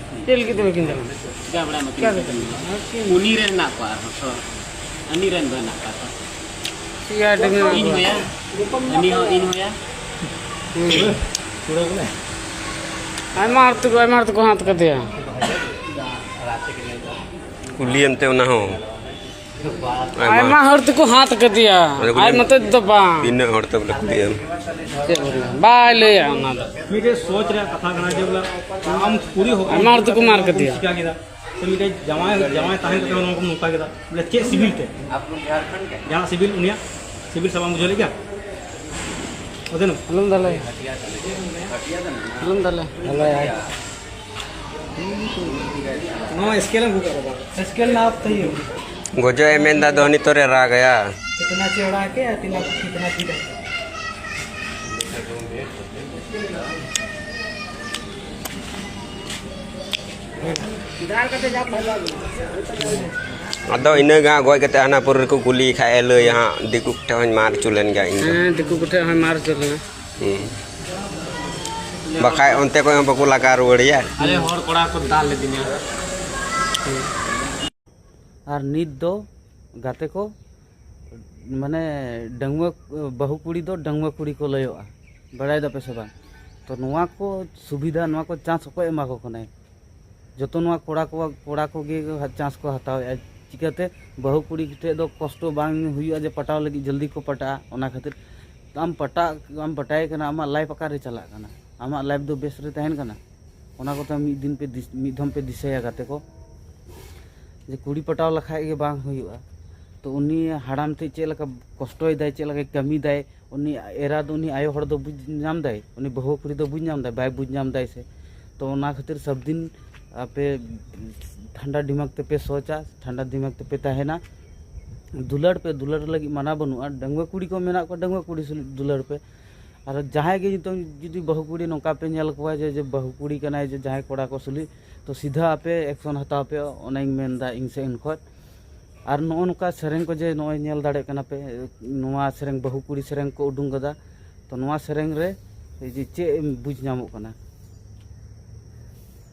ᱪᱮᱫ ᱞᱟᱹᱜᱤᱫ ᱛᱮ ᱵᱟᱹᱠᱤᱱ ᱪᱟᱞᱟᱜᱼᱟ? ᱪᱤᱠᱟ ᱵᱟᱲᱟᱭᱟ ᱢᱟ ᱪᱤᱠᱟ ᱠᱤᱱ? ᱵᱟᱹᱠᱤᱱ ᱵᱟᱲᱟᱭᱟ? ᱩᱱᱤ ᱨᱮᱱ ᱦᱮᱱᱟᱜ ᱠᱚᱣᱟ ᱟᱨᱦᱚᱸ ᱛᱚ᱾ ᱩᱱᱤ ᱨᱮᱱ ᱫᱚ ᱦᱮᱱᱟᱜ ᱠᱚᱣᱟ ᱛᱚ᱾ ᱪᱮᱫ ᱭᱟ ᱰᱟᱹᱝᱜᱩᱣᱟᱹ ᱤᱧ ᱠᱚ? ᱦᱚᱭᱟ᱾ ᱩᱱᱤ ᱦᱚᱸ ᱤᱧ ᱦᱚᱭᱟ᱾ ᱦᱩᱸ᱾ ᱟᱭᱢᱟ ᱦᱚᱲ ᱛᱮᱠᱚ, ᱟᱭᱢᱟ ᱦᱚᱲ ᱛᱮᱠᱚ ᱦᱟᱛ ᱠᱟᱫᱮᱭᱟ᱾ ᱠᱩᱞᱤᱭᱮᱢ ᱛᱮ ᱚᱱᱟ ᱦᱚᱸ᱾ ᱟᱭᱢᱟ᱾ ᱟᱭᱢᱟ ᱦᱚᱲ ᱛᱮᱠᱚ ᱦᱟᱛ ᱠᱟᱫᱮᱭᱟ᱾ ᱚᱱᱟ ᱠᱩᱞᱤᱭᱮᱢ᱾ ᱟᱡ ᱢᱚᱛᱚᱡ ᱫᱚ ᱵᱟᱝ᱾ ᱛᱤᱱᱟᱹᱜ ᱦᱚᱲ ᱛᱮ ᱵᱚᱞᱮ ᱠᱩᱞᱤᱭᱮᱢ? ᱪᱮᱫ ᱵᱚᱞᱮ? ᱵᱟᱭ ᱞᱟᱹᱭᱟ ᱚᱱᱟ ᱫᱚ᱾ ᱢᱤᱫᱴᱮᱡ ᱥᱚᱪ ᱨᱮᱭᱟᱜ ᱠᱟᱛᱷᱟ ᱠᱟᱱᱟ ᱡᱮ ᱵᱚᱞᱮ ᱟᱢ ᱠᱩᱲᱤ ᱦᱚᱯᱚᱱ ᱟᱭᱢᱟ ᱦᱚᱲ ᱛᱮᱠᱚ ᱢᱟᱨ ᱠᱟᱫᱮᱭᱟ᱾ ᱪᱤᱠᱟ ᱠᱮᱫᱟ? ᱥᱮ ᱢᱤᱫᱴᱮᱡ ᱡᱟᱶᱟᱭ, ᱡᱟᱶᱟᱭ ᱛᱟᱦᱮᱸ ᱠᱟᱛᱮ ᱦᱚᱸ ᱱᱚᱝᱠᱟ ᱠᱮᱫᱟ? ᱵᱚᱞᱮ ᱪᱮᱫ ᱥᱤᱵᱤᱞ ᱛᱮ? ᱡᱟᱦᱟᱸ ᱥᱤᱵᱤᱞ ᱩᱱᱤᱭᱟᱜ ᱥᱤᱵᱤᱞ ᱥᱟᱵ ᱵᱩᱡᱷᱟᱹᱣ ᱞᱮᱫ ᱜᱮᱭᱟ? ᱚᱫᱷᱮᱱ? ᱟᱞᱚᱢ ᱫᱟᱞᱟᱭᱟ᱾ ᱟᱞᱚᱢ ᱫᱟᱞᱟᱭᱟ᱾ ᱫᱟᱞᱟᱭᱟ᱾ ᱱᱚᱣᱟ ᱥᱠᱮᱞ ᱮᱢ ᱟᱹᱜᱩ ᱠᱟᱜ ᱵᱟᱵᱟ᱾ ᱥᱠᱮᱞ ᱱᱟᱯ ᱛᱮ ᱦᱩᱭᱩᱜ᱾ ᱜᱚᱡᱚᱜ ᱮ ᱢᱮᱱᱫᱟ ᱫᱚ ᱱᱤᱛᱚᱜ ᱨᱮ ᱨᱟᱜᱟᱭᱟ᱾ ᱠᱤᱛᱱᱟ ᱪᱮᱣᱲᱟ ᱦᱮ ᱟᱨ ᱠᱤᱛᱱᱟ, ᱠᱤᱛᱱᱟ ᱪᱤᱠᱟ ᱦᱮ᱾ ᱟᱫᱚ ᱤᱱᱟᱹ ᱜᱮ ᱦᱟᱸᱜ ᱜᱚᱡ ᱠᱟᱛᱮ ᱦᱟᱱᱟ ᱯᱩᱨ ᱨᱮᱠᱚ ᱠᱩᱞᱤᱭᱮ ᱠᱷᱟᱡ ᱮ ᱞᱟᱹᱭᱟ ᱦᱟᱸᱜ, ᱫᱤᱠᱩ ᱠᱚᱴᱷᱮᱱ ᱦᱚᱸᱧ ᱢᱟᱨ ᱦᱚᱪᱚ ᱞᱮᱱ ᱜᱮᱭᱟ ᱤᱧ ᱫᱚ᱾ ᱦᱮᱸ, ᱫᱤᱠᱩ ᱠᱚᱴᱷᱮᱱ ᱦᱚᱸᱭ ᱢᱟᱨ ᱦᱚᱪᱚ ᱞᱮᱱᱟ᱾ ᱦᱩᱸ᱾ ᱵᱟᱠᱷᱟᱡ ᱚᱱᱛᱮ ᱠᱷᱚᱡ ᱦᱚᱸ ᱵᱟᱠᱚ ᱞᱟᱜᱟ ᱨᱩᱣᱟᱹᱲᱮᱭᱟ᱾ ᱟᱞᱮ ᱦᱚᱲ ᱠᱚᱲᱟ ᱠᱚ ᱫᱟᱞ ᱞᱮᱫᱤᱧᱟ᱾ ᱟᱨ ᱱᱤᱛ ᱫᱚ ᱜᱟᱛᱮ ᱠᱚ, ᱢᱟᱱᱮ, ᱰᱟᱺᱜᱩᱣᱟᱹ ᱵᱟᱹᱦᱩ ᱠᱩᱲᱤ ᱫᱚ ᱰᱟᱺᱜᱩᱣᱟᱹ ᱠᱩᱲᱤ ᱠᱚ ᱞᱟᱹᱭᱚᱜᱼᱟ, ᱵᱟᱲᱟᱭ ᱫᱟᱯᱮ ᱥᱮ ᱵᱟᱝ? ᱛᱚ, ᱱᱚᱣᱟ ᱠᱚ ᱥᱩᱵᱤᱫᱷᱟ, ᱱᱚᱣᱟ ᱠᱚ ᱪᱟᱱᱥ ᱚᱠᱚᱭ ᱮᱢᱟ ᱠᱚ ᱠᱟᱱᱟᱭ? ᱡᱚᱛᱚ ᱱᱚᱣᱟ ᱠᱚᱲᱟ ᱠᱚ, ᱠᱚᱲᱟ ᱠᱚᱜᱮ ᱪᱟᱱᱥ ᱠᱚ ᱦᱟᱛᱟᱣᱮᱫᱼᱟ᱾ ᱪᱤᱠᱟᱹᱛᱮ? ᱵᱟᱹᱦᱩ ᱠᱩᱲᱤ ᱴᱷᱮᱱ ᱫᱚ ᱠᱚᱥᱴᱚ ᱵᱟᱝ ᱦᱩᱭᱩᱜᱼᱟ ᱡᱮ ᱯᱟᱴᱟᱣ ᱞᱟᱹᱜᱤᱫ ᱡᱚᱞᱫᱤ ᱠᱚ ᱯᱟᱴᱟᱜᱼᱟ᱾ ᱚᱱᱟ ᱠᱷᱟᱹᱛᱤᱨ ᱟᱢ ᱯᱟᱴᱟᱜ, ᱟᱢ ᱯᱟᱴᱟᱭᱮ ᱠᱟᱱᱟ, ᱟᱢᱟᱜ ᱞᱟᱭᱤᱯᱷ ᱚᱠᱟᱨᱮ ᱪᱟᱞᱟᱜ ᱠᱟᱱᱟ? ᱟᱢᱟᱜ ᱞᱟᱭᱤᱯᱷ ᱫᱚ ᱵᱮᱥ ᱨᱮ ᱛᱟᱦᱮᱱ ᱠᱟᱱᱟ? ᱚᱱᱟ ᱠᱚᱛᱮ ᱢᱤᱫ ᱫᱤᱱ ᱯᱮ ᱫᱤᱥ-, ᱢᱤᱫ ᱫᱷᱚᱢ ᱯᱮ ᱫᱤᱥᱟᱹᱭᱟ ᱜᱟᱛᱮ ᱠᱚ, ᱡᱮ ᱠᱩᱲᱤ ᱯᱟᱴᱟᱣ ᱞᱮᱠᱷᱟᱡ ᱜᱮ ᱵᱟᱝ ᱦᱩᱭᱩᱜᱼᱟ᱾ ᱛᱚ ᱩᱱᱤ ᱦᱟᱲᱟᱢ ᱴᱷᱮᱡ ᱪᱮᱫ ᱞᱮᱠᱟ ᱠᱚᱥᱴᱚᱭ ᱫᱟᱭ, ᱪᱮᱫ ᱞᱮᱠᱟᱭ ᱠᱟᱹᱢᱤ ᱫᱟᱭ, ᱩᱱᱤ ᱮᱨᱟ ᱫᱚ, ᱩᱱᱤ ᱟᱭᱳ ᱦᱚᱲ ᱫᱚ ᱵᱩᱡᱽ ᱧᱟᱢ ᱫᱟᱭ? ᱩᱱᱤ ᱵᱟᱹᱦᱩ ᱠᱩᱲᱤ ᱫᱚ ᱵᱩᱡᱽ ᱧᱟᱢ ᱫᱟᱭ? ᱵᱟᱭ ᱵᱩᱡᱽ ᱧᱟᱢ ᱫᱟᱭ ᱥᱮ? ᱛᱚ ᱚᱱᱟ ᱠᱷᱟᱹᱛᱤᱨ ᱥᱟᱵ ᱫᱤᱱ ᱟᱯᱮ ᱴᱷᱟᱱᱰᱟ ᱫᱤᱢᱟᱜᱽ ᱛᱮᱯᱮ ᱥᱳᱪᱟ, ᱴᱷᱟᱱᱰᱟ ᱫᱤᱢᱟᱜᱽ ᱛᱮᱯᱮ ᱛᱟᱦᱮᱱᱟ᱾ ᱫᱩᱞᱟᱹᱲ ᱯᱮ, ᱫᱩᱞᱟᱹᱲ ᱞᱟᱹᱜᱤᱫ ᱢᱟᱱᱟ ᱵᱟᱹᱱᱩᱜᱼᱟ᱾ ᱰᱟᱺᱜᱩᱣᱟᱹ ᱠᱩᱲᱤ ᱠᱚ ᱢᱮᱱᱟᱜ ᱠᱚᱣᱟ, ᱰᱟᱺᱜᱩᱣᱟᱹ ᱠᱩᱲᱤ ᱥᱩᱞᱩᱡ ᱫᱩᱞᱟᱹᱲ ᱯᱮ᱾ ᱟᱨ ᱡᱟᱦᱟᱸᱭ ᱜᱮ ᱱᱤᱛᱚᱝ ᱡᱩᱫᱤ ᱵᱟᱹᱦᱩ ᱠᱩᱲᱤ ᱱᱚᱝᱠᱟ ᱯᱮ ᱧᱮᱞ ᱠᱚᱣᱟ ᱡᱮ, ᱡᱮ ᱵᱟᱹᱦᱩ ᱠᱩᱲᱤ ᱠᱟᱱᱟᱭ, ᱡᱮ ᱡᱟᱦᱟᱸᱭ ᱠᱚᱲᱟ ᱠᱚ ᱥᱩᱞᱩᱡ, ᱛᱚ ᱥᱤᱫᱷᱟᱹ ᱟᱯᱮ ᱮᱠᱥᱚᱱ ᱦᱟᱛᱟᱣ ᱯᱮ, ᱚᱱᱟᱧ ᱢᱮᱱᱫᱟ ᱤᱧ ᱥᱮᱫ ᱠᱷᱚᱱ᱾ ᱟᱨ ᱱᱚᱜᱼᱚ ᱱᱚᱝᱠᱟ ᱥᱮᱨᱮᱧ ᱠᱚ ᱡᱮ ᱱᱚᱜᱼᱚᱭ ᱧᱮᱞ ᱫᱟᱲᱮᱭᱟᱜ ᱠᱟᱱᱟ ᱯᱮ, ᱱᱚᱣᱟ ᱥᱮᱨᱮᱧ ᱵᱟᱹᱦᱩ ᱠᱩᱲᱤ ᱥᱮᱨᱮᱧ ᱠᱚ ᱩᱰᱩᱝ ᱠᱟᱫᱟ, ᱛᱚ ᱱᱚᱣᱟ ᱥᱮᱨᱮᱧ ᱨᱮ ᱡᱮ ᱪᱮᱫ ᱮᱢ ᱵᱩᱡᱽ ᱧᱟᱢᱚᱜ ᱠᱟᱱᱟ?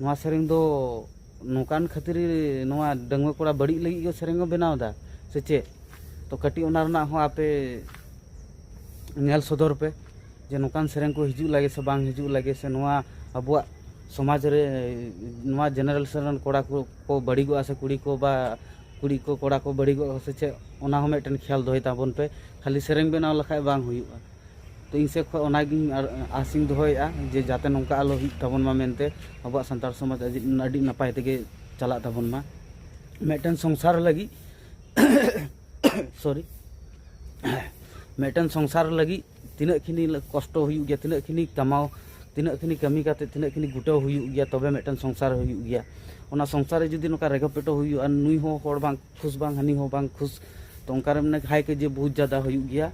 ᱱᱚᱣᱟ ᱥᱮᱨᱮᱧ ᱫᱚ ᱱᱚᱝᱠᱟᱱ ᱠᱷᱟᱹᱛᱤᱨ ᱱᱚᱣᱟ ᱰᱟᱺᱜᱩᱣᱟᱹ ᱠᱚᱲᱟ ᱵᱟᱹᱲᱤᱡ ᱞᱟᱹᱜᱤᱫ ᱜᱮ ᱥᱮᱨᱮᱧ ᱠᱚ ᱵᱮᱱᱟᱣ ᱮᱫᱟ ᱥᱮ ᱪᱮᱫ? ᱛᱚ ᱠᱟᱹᱴᱤᱡ ᱚᱱᱟ ᱨᱮᱱᱟᱜ ᱦᱚᱸ ᱟᱯᱮ ᱧᱮᱞ ᱥᱚᱫᱚᱨ ᱯᱮ ᱡᱮ ᱱᱚᱝᱠᱟᱱ ᱥᱮᱨᱮᱧ ᱠᱚ ᱦᱤᱡᱩᱜ ᱞᱟᱹᱜᱤᱫ ᱥᱮ ᱵᱟᱝ ᱦᱤᱡᱩᱜ ᱞᱟᱹᱜᱤᱫ, ᱥᱮ ᱱᱚᱣᱟ ᱟᱵᱚᱣᱟᱜ ᱥᱚᱢᱟᱡᱽ ᱨᱮ, ᱱᱚᱣᱟ ᱡᱮᱱᱟᱨᱮᱥᱚᱱ ᱨᱮᱱ ᱠᱚᱲᱟ ᱠᱚ, ᱠᱚ ᱵᱟᱹᱲᱤᱡᱚᱜᱼᱟ ᱥᱮ ᱠᱩᱲᱤ ᱠᱚ ᱵᱟ ᱠᱩᱲᱤ ᱠᱚ ᱠᱚᱲᱟ ᱠᱚ ᱵᱟᱹᱲᱤᱡᱚᱜᱼᱟ ᱥᱮ ᱪᱮᱫ, ᱚᱱᱟ ᱦᱚᱸ ᱢᱤᱫᱴᱮᱱ ᱠᱷᱮᱭᱟᱞ ᱫᱚᱦᱚᱭ ᱛᱟᱵᱚᱱ ᱯᱮ᱾ ᱠᱷᱟᱹᱞᱤ ᱥᱮᱨᱮᱧ ᱵᱮᱱᱟᱣ ᱞᱮᱠᱷᱟᱡ ᱵᱟᱝ ᱦᱩᱭᱩᱜᱼᱟ᱾ ᱛᱚ ᱤᱧ ᱥᱮᱫ ᱠᱷᱚᱱ ᱚᱱᱟᱜᱤᱧ ᱟᱨ ᱟᱥᱤᱧ ᱫᱚᱦᱚᱭᱮᱫᱼᱟ ᱡᱮ ᱡᱟᱛᱮ ᱱᱚᱝᱠᱟ ᱟᱞᱚ ᱦᱩᱭᱩᱜ ᱛᱟᱵᱚᱱ ᱢᱟ ᱢᱮᱱᱛᱮ, ᱟᱵᱚᱣᱟᱜ ᱥᱟᱱᱛᱟᱲ ᱥᱚᱢᱟᱡᱽ ᱟᱹᱰᱤ, ᱟᱹᱰᱤ ᱱᱟᱯᱟᱭ ᱛᱮᱜᱮ ᱪᱟᱞᱟᱜ ᱛᱟᱵᱚᱱ ᱢᱟ᱾ ᱢᱤᱫᱴᱮᱱ ᱥᱚᱝᱥᱟᱨ ᱞᱟᱹᱜᱤᱫ ᱥᱚᱨᱤ ᱢᱤᱫᱴᱮᱱ ᱥᱚᱝᱥᱟᱨ ᱞᱟᱹᱜᱤᱫ ᱛᱤᱱᱟᱹᱜ ᱠᱷᱤᱱᱤ ᱠᱚᱥᱴᱚ ᱦᱩᱭᱩᱜ ᱜᱮᱭᱟ, ᱛᱤᱱᱟᱹᱜ ᱠᱷᱤᱱᱤ ᱠᱟᱢᱟᱣ, ᱛᱤᱱᱟᱹᱜ ᱠᱷᱤᱱᱤ ᱠᱟᱹᱢᱤ ᱠᱟᱛᱮ, ᱛᱤᱱᱟᱹᱜ ᱠᱷᱤᱱᱤ ᱜᱩᱴᱟᱹᱣ ᱦᱩᱭᱩᱜ ᱜᱮᱭᱟ, ᱛᱚᱵᱮ ᱢᱤᱫᱴᱮᱱ ᱥᱚᱝᱥᱟᱨ ᱦᱩᱭᱩᱜ ᱜᱮᱭᱟ᱾ ᱚᱱᱟ ᱥᱚᱝᱥᱟᱨ ᱨᱮ ᱡᱩᱫᱤ ᱱᱚᱝᱠᱟ ᱨᱮᱜᱮ ᱯᱮᱴᱚ ᱦᱩᱭᱩᱜᱼᱟ, ᱱᱩᱭ ᱦᱚᱸ ᱦᱚᱲ ᱵᱟᱝ ᱠᱷᱩᱥ, ᱵᱟᱝ ᱦᱟᱹᱱᱤ ᱦᱚᱸ ᱵᱟᱝ ᱠᱷᱩᱥ, ᱛᱚ ᱚᱱᱠᱟ ᱨᱮ ᱢᱟᱱᱮ ᱦᱟᱭ ᱠᱟᱹᱡᱤ ᱵᱚᱦᱩᱛ ᱡᱟᱫᱟ ᱦᱩᱭᱩᱜ ᱜᱮᱭᱟ᱾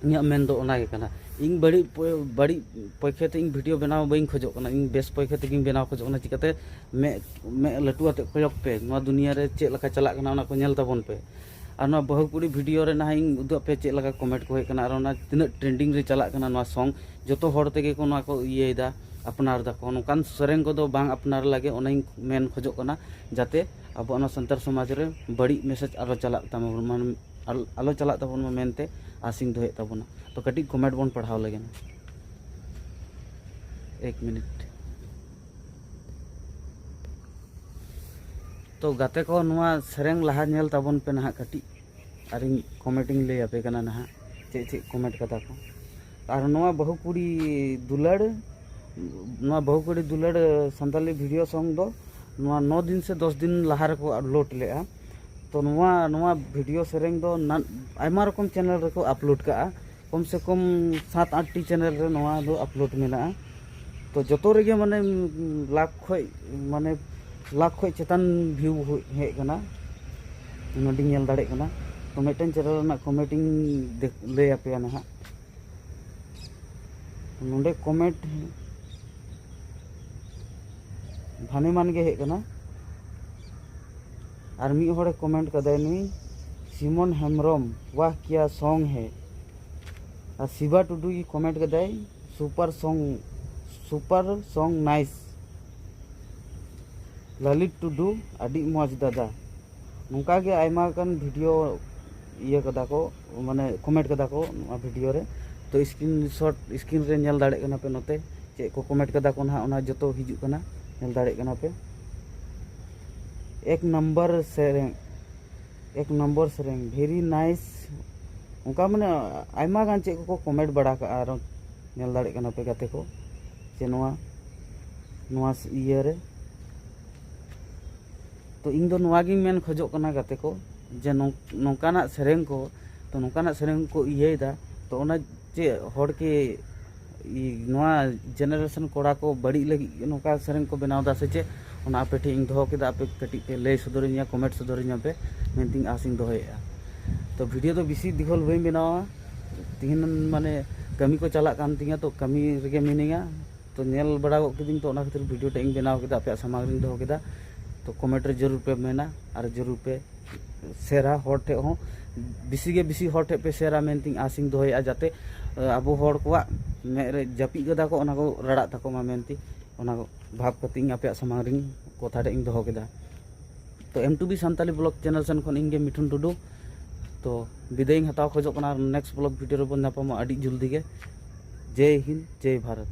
ᱤᱧᱟᱹᱜ ᱢᱮᱱ ᱫᱚ ᱚᱱᱟ ᱜᱮ ᱠᱟᱱᱟ᱾ ᱤᱧ ᱵᱟᱹᱲᱤᱡ ᱯᱚ-, ᱵᱟᱹᱲᱤᱡ ᱯᱚᱠᱠᱷᱮ ᱛᱮ ᱤᱧ ᱵᱷᱤᱰᱤᱭᱳ ᱵᱮᱱᱟᱣ ᱵᱟᱹᱧ ᱠᱷᱚᱡᱚᱜ ᱠᱟᱱᱟ, ᱤᱧ ᱵᱮᱥ ᱯᱚᱠᱠᱷᱮ ᱛᱮᱜᱮᱧ ᱵᱮᱱᱟᱣ ᱠᱷᱚᱡᱚᱜ ᱠᱟᱱᱟ᱾ ᱪᱤᱠᱟᱹᱛᱮ ᱢᱮᱫ, ᱢᱮᱫ ᱞᱟᱹᱴᱩ ᱟᱛᱮᱫ ᱠᱚᱭᱚᱜ ᱯᱮ, ᱱᱚᱣᱟ ᱫᱩᱱᱤᱭᱟᱹ ᱨᱮ ᱪᱮᱫ ᱞᱮᱠᱟ ᱪᱟᱞᱟᱜ ᱠᱟᱱᱟ ᱚᱱᱟ ᱠᱚ ᱧᱮᱞ ᱛᱟᱵᱚᱱ ᱯᱮ᱾ ᱟᱨ ᱱᱚᱣᱟ ᱵᱟᱹᱦᱩ ᱠᱩᱲᱤ ᱵᱷᱤᱰᱤᱭᱳ ᱨᱮ ᱱᱟᱦᱟᱜ ᱤᱧ ᱩᱫᱩᱜ ᱟᱯᱮᱭᱟ ᱪᱮᱫ ᱞᱮᱠᱟ ᱠᱚᱢᱮᱱᱴ ᱠᱚ ᱦᱮᱡ ᱠᱟᱱᱟ ᱟᱨ ᱚᱱᱟ ᱛᱤᱱᱟᱹᱜ ᱴᱨᱮᱱᱰᱤᱝ ᱨᱮ ᱪᱟᱞᱟᱜ ᱠᱟᱱᱟ ᱱᱚᱣᱟ ᱥᱚᱝ, ᱡᱚᱛᱚ ᱦᱚᱲ ᱛᱮᱜᱮ ᱠᱚ ᱱᱚᱣᱟ ᱠᱚ ᱤᱭᱟᱹᱭᱮᱫᱟ, ᱟᱯᱱᱟᱨ ᱫᱟᱠᱚ᱾ ᱱᱚᱝᱠᱟᱱ ᱥᱮᱨᱮᱧ ᱠᱚᱫᱚ ᱵᱟᱝ ᱟᱯᱱᱟᱨ ᱞᱟᱹᱜᱤᱫ, ᱚᱱᱟᱧ ᱢᱮᱱ ᱠᱷᱚᱡᱚᱜ ᱠᱟᱱᱟ, ᱡᱟᱛᱮ ᱟᱵᱚᱣᱟᱜ ᱱᱚᱣᱟ ᱥᱟᱱᱛᱟᱲ ᱥᱚᱢᱟᱡᱽ ᱨᱮ ᱵᱟᱹᱲᱤᱡ ᱢᱮᱥᱮᱡᱽ ᱟᱞᱚ ᱪᱟᱞᱟᱜ ᱛᱟᱵᱚᱱ ᱢᱟ, ᱟᱞ-, ᱟᱞᱚ ᱪᱟᱞᱟᱜ ᱛᱟᱵᱚᱱ ᱢᱟ ᱢᱮᱱᱛᱮ ᱟᱥᱤᱧ ᱫᱚᱦᱚᱭᱮᱫ ᱛᱟᱵᱚᱱᱟ᱾ ᱛᱚ ᱠᱟᱹᱴᱤᱡ ᱠᱚᱢᱮᱱᱴ ᱵᱚᱱ ᱯᱟᱲᱦᱟᱣ ᱞᱮᱜᱮ ᱱᱟ᱾ ᱮᱠ ᱢᱤᱱᱤᱴ᱾ ᱛᱚ ᱜᱟᱛᱮ ᱠᱚ, ᱱᱚᱣᱟ ᱥᱮᱨᱮᱧ ᱞᱟᱦᱟ ᱧᱮᱞ ᱛᱟᱵᱚᱱ ᱯᱮ ᱱᱟᱦᱟᱜ ᱠᱟᱹᱴᱤᱡ, ᱟᱨᱤᱧ ᱠᱚᱢᱮᱱᱴ ᱤᱧ ᱞᱟᱹᱭ ᱟᱯᱮ ᱠᱟᱱᱟ ᱱᱟᱦᱟᱜ ᱪᱮᱫ ᱪᱮᱫ ᱠᱚᱢᱮᱱᱴ ᱠᱟᱫᱟ ᱠᱚ᱾ ᱟᱨ ᱱᱚᱣᱟ ᱵᱟᱹᱦᱩ ᱠᱩᱲᱤ ᱫᱩᱞᱟᱹᱲ, ᱱᱚᱣᱟ ᱵᱟᱹᱦᱩ ᱠᱩᱲᱤ ᱫᱩᱞᱟᱹᱲ ᱥᱟᱱᱛᱟᱞᱤ ᱵᱷᱤᱰᱤᱭᱳ ᱥᱚᱝ ᱫᱚ ᱱᱚᱣᱟ ᱱᱚ ᱫᱤᱱ ᱥᱮ ᱫᱚᱥ ᱫᱤᱱ ᱞᱟᱦᱟ ᱨᱮᱠᱚ ᱟᱯᱞᱳᱰ ᱞᱮᱫᱼᱟ᱾ ᱛᱚ ᱱᱚᱣᱟ, ᱱᱚᱣᱟ ᱵᱷᱤᱰᱤᱭᱳ ᱥᱮᱨᱮᱧ ᱫᱚ ᱱᱟ-, ᱟᱭᱢᱟ ᱨᱚᱠᱚᱢ ᱪᱮᱱᱮᱞ ᱨᱮᱠᱚ ᱟᱯᱞᱳᱰ ᱠᱟᱜᱼᱟ, ᱠᱚᱢ ᱥᱮ ᱠᱚᱢ ᱥᱟᱛ ᱟᱴ ᱴᱤ ᱪᱮᱱᱮᱞ ᱨᱮ ᱱᱚᱣᱟ ᱫᱚ ᱟᱯᱞᱳᱰ ᱢᱮᱱᱟᱜᱼᱟ᱾ ᱛᱚ ᱡᱚᱛᱚ ᱨᱮᱜᱮ ᱢᱟᱱᱮ ᱞᱟᱠᱷ ᱠᱷᱚᱡ, ᱢᱟᱱᱮ ᱞᱟᱠᱷ ᱠᱷᱚᱡ ᱪᱮᱛᱟᱱ ᱵᱷᱤᱭᱩ ᱦᱮᱡ ᱠᱟᱱᱟ, ᱱᱚᱰᱮᱧ ᱧᱮᱞ ᱫᱟᱲᱮᱭᱟᱜ ᱠᱟᱱᱟ᱾ ᱛᱚ ᱢᱤᱫᱴᱮᱱ ᱪᱮᱱᱮᱞ ᱨᱮᱱᱟᱜ ᱠᱚᱢᱮᱱᱴ ᱤᱧ ᱫᱮᱠ- ᱞᱟᱹᱭ ᱟᱯᱮᱭᱟ ᱱᱟᱦᱟᱜ᱾ ᱱᱚᱰᱮ ᱠᱚᱢᱮᱱᱴ ᱵᱷᱟᱱᱮ ᱢᱟᱱ ᱜᱮ ᱦᱮᱡ ᱠᱟᱱᱟ᱾ ᱟᱨ ᱢᱤᱫ ᱦᱚᱲᱮ ᱠᱚᱢᱮᱱᱴ ᱠᱟᱫᱟᱭ ᱱᱩᱭ ᱥᱤᱢᱚᱱ ᱦᱮᱢᱵᱨᱚᱢ, "ᱣᱟᱦ ᱠᱤᱭᱟ ᱥᱚᱝ ᱦᱮ।" ᱟᱨ ᱥᱤᱵᱟ ᱴᱩᱰᱩᱭ ᱠᱚᱢᱮᱱᱴ ᱠᱟᱫᱟᱭ, "ᱥᱩᱯᱟᱨ ᱥᱚᱝ, ᱥᱩᱯᱟᱨ ᱥᱚᱝ ᱱᱟᱭᱤᱥ, ᱞᱟᱞᱤᱛ ᱴᱩᱰᱩ, ᱟᱹᱰᱤ ᱢᱚᱡᱽ ᱫᱟᱫᱟ᱾" ᱱᱚᱝᱠᱟ ᱜᱮ ᱟᱭᱢᱟ ᱜᱟᱱ ᱵᱷᱤᱰᱤᱭᱳ ᱤᱭᱟᱹ ᱠᱟᱫᱟ ᱠᱚ, ᱢᱟᱱᱮ ᱠᱚᱢᱮᱱᱴ ᱠᱟᱫᱟ ᱠᱚ ᱱᱚᱣᱟ ᱵᱷᱤᱰᱤᱭᱳ ᱨᱮ᱾ ᱛᱚ ᱥᱠᱨᱤᱱ ᱥᱚᱴ ᱥᱠᱨᱤᱱ ᱨᱮ ᱧᱮᱞ ᱫᱟᱲᱮᱭᱟᱜ ᱠᱟᱱᱟ ᱯᱮ, ᱱᱚᱛᱮ ᱪᱮᱫ ᱠᱚ ᱠᱚᱢᱮᱱᱴ ᱠᱟᱫᱟ ᱠᱚ ᱱᱟᱦᱟᱜ, ᱚᱱᱟ ᱡᱚᱛᱚ ᱦᱤᱡᱩᱜ ᱠᱟᱱᱟ, ᱧᱮᱞ ᱫᱟᱲᱮᱭᱟᱜ ᱠᱟᱱᱟ ᱯᱮ᱾ ᱮᱠ ᱱᱟᱢᱵᱟᱨ ᱥᱮᱨᱮᱧ, ᱮᱠ ᱱᱚᱢᱵᱚᱨ ᱥᱮᱨᱮᱧ, very nice᱾ ᱚᱱᱠᱟ ᱢᱟᱱᱮ ᱟᱭᱢᱟ ᱜᱟᱱ ᱪᱮᱫ ᱠᱚᱠᱚ ᱠᱚᱢᱮᱱᱴ ᱵᱟᱲᱟ ᱠᱟᱜᱼᱟ, ᱟᱨᱚ ᱧᱮᱞ ᱫᱟᱲᱮᱭᱟᱜ ᱠᱟᱱᱟ ᱯᱮ ᱜᱟᱛᱮ ᱠᱚ, ᱡᱮ ᱱᱚᱣᱟ, ᱱᱚᱣᱟ ᱤᱭᱟᱹ ᱨᱮ᱾ ᱛᱚ ᱤᱧ ᱫᱚ ᱱᱚᱣᱟ ᱜᱤᱧ ᱢᱮᱱ ᱠᱷᱚᱡᱚᱜ ᱠᱟᱱᱟ ᱜᱟᱛᱮ ᱠᱚ, ᱡᱮ ᱱᱚᱝ- ᱱᱚᱝᱠᱟᱱᱟᱜ ᱥᱮᱨᱮᱧ ᱠᱚ, ᱛᱚ ᱱᱚᱝᱠᱟᱱᱟᱜ ᱥᱮᱨᱮᱧ ᱠᱚ ᱤᱭᱟᱹᱭᱮᱫᱟ, ᱛᱚ ᱚᱱᱟ ᱪᱮᱫ ᱦᱚᱲ ᱠᱤ ᱤ- ᱱᱚᱣᱟ ᱡᱮᱱᱟᱨᱮᱥᱚᱱ ᱠᱚᱲᱟ ᱠᱚ ᱵᱟᱹᱲᱤᱡ ᱞᱟᱹᱜᱤᱫ ᱜᱮ ᱱᱚᱝᱠᱟ ᱥᱮᱨᱮᱧ ᱠᱚ ᱵᱮᱱᱟᱣ ᱮᱫᱟ ᱥᱮ ᱪᱮᱫ? ᱚᱱᱟ ᱟᱯᱮ ᱴᱷᱮᱱ ᱤᱧ ᱫᱚᱦᱚ ᱠᱮᱫᱟ, ᱟᱯᱮ ᱠᱟᱹᱴᱤᱡ ᱯᱮ ᱞᱟᱹᱭ ᱥᱚᱫᱚᱨᱟᱹᱧᱟ, ᱠᱚᱢᱮᱱᱴ ᱥᱚᱫᱚᱨᱟᱹᱧᱟ ᱯᱮ ᱢᱮᱱᱛᱮᱧ ᱟᱥᱤᱧ ᱫᱚᱦᱚᱭᱮᱫᱼᱟ᱾ ᱛᱚ ᱵᱷᱤᱰᱤᱭᱳ ᱫᱚ ᱵᱮᱥᱤ ᱫᱤᱜᱷᱚᱞ ᱵᱟᱹᱧ ᱵᱮᱱᱟᱣᱟ, ᱛᱤᱦᱤᱧ ᱢᱟᱱᱮ ᱠᱟᱹᱢᱤ ᱠᱚ ᱪᱟᱞᱟᱜ ᱠᱟᱱ ᱛᱤᱧᱟ, ᱛᱚ ᱠᱟᱹᱢᱤ ᱨᱮᱜᱮ ᱢᱤᱱᱟᱹᱧᱟ᱾ ᱛᱚ ᱧᱮᱞ ᱵᱟᱲᱟ ᱜᱚᱫ ᱠᱤᱫᱟᱹᱧ, ᱛᱚ ᱚᱱᱟ ᱠᱷᱟᱹᱛᱤᱨ ᱵᱷᱤᱰᱤᱭᱳ ᱴᱟᱜ ᱤᱧ ᱵᱮᱱᱟᱣ ᱠᱮᱫᱟ, ᱟᱯᱮᱭᱟᱜ ᱥᱟᱢᱟᱝ ᱨᱤᱧ ᱫᱚᱦᱚ ᱠᱮᱫᱟ᱾ ᱛᱚ ᱠᱚᱢᱮᱱᱴ ᱨᱮ ᱡᱟᱹᱨᱩᱲ ᱯᱮ ᱢᱮᱱᱟ ᱟᱨ ᱡᱟᱹᱨᱩᱲ ᱯᱮ ᱥᱮᱭᱟᱨᱟ, ᱦᱚᱲ ᱴᱷᱮᱡ ᱦᱚᱸ ᱵᱮᱥᱤ ᱜᱮ ᱵᱮᱥᱤ ᱦᱚᱲ ᱴᱷᱮᱡ ᱯᱮ ᱥᱮᱭᱟᱨᱟ ᱢᱮᱱᱛᱮᱧ ᱟᱥᱤᱧ ᱫᱚᱦᱚᱭᱮᱫᱼᱟ, ᱡᱟᱛᱮ ᱟᱵᱚ ᱦᱚᱲ ᱠᱚᱣᱟᱜ ᱢᱮᱫ ᱨᱮ ᱡᱟᱹᱯᱤᱫ ᱠᱟᱫᱟ ᱠᱚ, ᱚᱱᱟ ᱠᱚ ᱨᱟᱲᱟᱜ ᱛᱟᱠᱚ ᱢᱟ ᱢᱮᱱᱛᱮ, ᱚᱱᱟ ᱠᱚ ᱵᱷᱟᱵᱽ ᱠᱟᱛᱮ ᱤᱧ ᱟᱯᱮᱭᱟᱜ ᱥᱟᱢᱟᱝ ᱨᱤᱧ ᱠᱚᱛᱷᱟ ᱴᱟᱜ ᱤᱧ ᱫᱚᱦᱚ ᱠᱮᱫᱟ᱾ ᱛᱚ M two B Santali blog channel ᱥᱮᱱ ᱠᱷᱚᱱ ᱤᱧ ᱜᱮ ᱢᱤᱴᱷᱩᱱ ᱴᱩᱰᱩ, ᱛᱚ ᱵᱤᱫᱟᱹᱭ ᱤᱧ ᱦᱟᱛᱟᱣ ᱠᱷᱚᱡᱚᱜ ᱠᱟᱱᱟ᱾ ᱟᱨ ᱱᱮᱠᱥᱴ ᱵᱞᱚᱜ ᱵᱷᱤᱰᱤᱭᱳ ᱨᱮᱵᱚᱱ ᱧᱟᱯᱟᱢᱚᱜᱼᱟ ᱟᱹᱰᱤ ᱡᱚᱞᱫᱤ ᱜᱮ᱾ ᱡᱮᱭ ᱦᱤᱱᱫ, ᱡᱮᱭ ᱵᱷᱟᱨᱚᱛ᱾